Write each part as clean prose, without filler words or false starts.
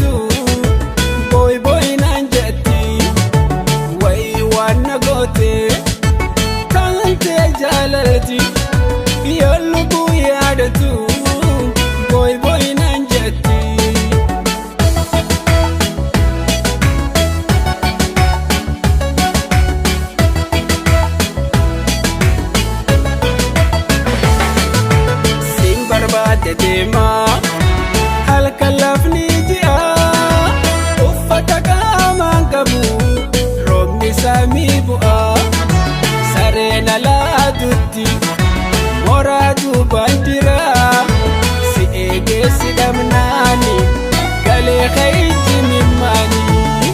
yaadatu booy booy naan jetti. Wayi waan na goote taantee jaalalti yoo lubbuu yaadatu booy booy naan jetti. Siin barbaade deemaa halkan lafni ji'a, uffata qaamaan qabu roobni samii bu'a. Sareen alaatutti mooraa duubaan jira, si eegee si dhabnaani galee kayiji mimmaanii.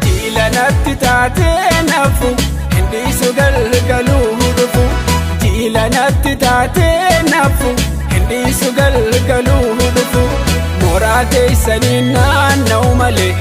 Jiila natti taatee nafu hindiisu galgaluu dhufu. Jiila natti taatee nafu hindiisu galgaluu dhufu. Mooraa teessanii naanna'u malee